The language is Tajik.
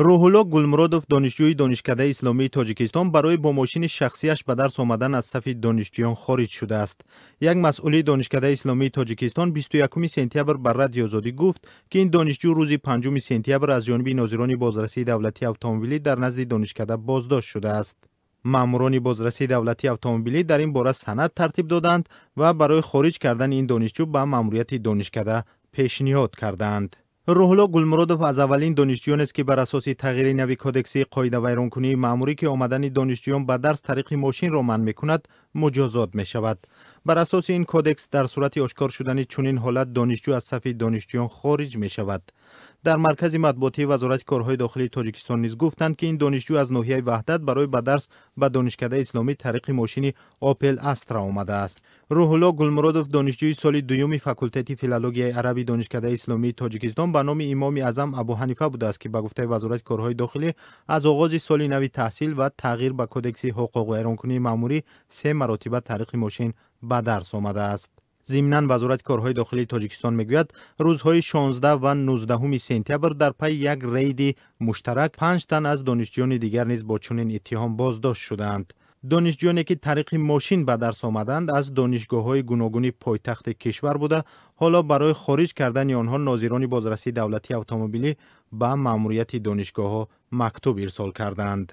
Рӯҳулло Гулмуродов, донишҷӯи Донишкадаи исломии Тоҷикистон, барои бо мошини шахсияш ба дарс омадан аз сафи донишҷӯён хориҷ шудааст. Як масъули Донишкадаи исломии Тоҷикистон 21 сентябр ба Радиои Озодӣ гуфт, ки ин донишҷӯ рӯзи 5 сентябр аз ҷониби нозирони бозрасии давлатии автомобилӣ дар назди донишкада боздошт шудааст. Маъмурони бозрасии давлатии автомобилӣ дар ин бора санад тартиб доданд ва барои хориҷ кардани ин донишҷӯ ба маъмурияти донишкада пешниҳод кардаанд. Рӯҳулло Гулмуродов аз аввалин донишҷӯёнест, ки бар асоси тағйири нави кодекси қоидавайронкунии маъмурӣ, ки омадани донишҷӯён ба дарс тариқи мошинро манъ мекунад, муҷозот мешавад. Бар асоси ин кодекс, дар сурати ошкор шудани чунин ҳолат, донишҷӯ аз сафи донишҷӯён хориҷ мешавад. Дар маркази матбуотии Вазорати корҳои дохилии Тоҷикистон низ гуфтанд, ки ин донишҷӯ аз ноҳияи Ваҳдат барои ба дарс ба Донишкадаи исломӣ тариқи мошини Опел Астра омадааст. Рӯҳулло Гулмуродов донишҷӯи соли дуюми факултети филологияи араби Донишкадаи исломии Тоҷикистон ба номи Имоми Аъзам Абу Ҳанифа будааст, ки ба гуфтаи Вазорати корҳои дохилӣ аз оғози соли нави таҳсил ва тағйир ба кодекси ҳуқуқвайронкунии маъмурӣ се маротиба тариқи мошин ба дарс омадааст. Зимнан Вазорати корҳои дохилии Тоҷикистон мегӯяд, рӯзҳои 16 ва 19 сентябр дар пайи як рейди муштарак 5 тан аз донишҷӯёни дигар низ бо чунин иттиҳом боздошт шудаанд. Донишҷӯёне, ки тариқи мошин ба дарс омаданд, аз донишгоҳҳои гуногуни пойтахти кишвар буда, ҳоло барои хориҷ кардани онҳо нозирони бозрасии давлатии автомобилӣ ба маъмурияти донишгоҳҳо мактуб ирсол кардаанд.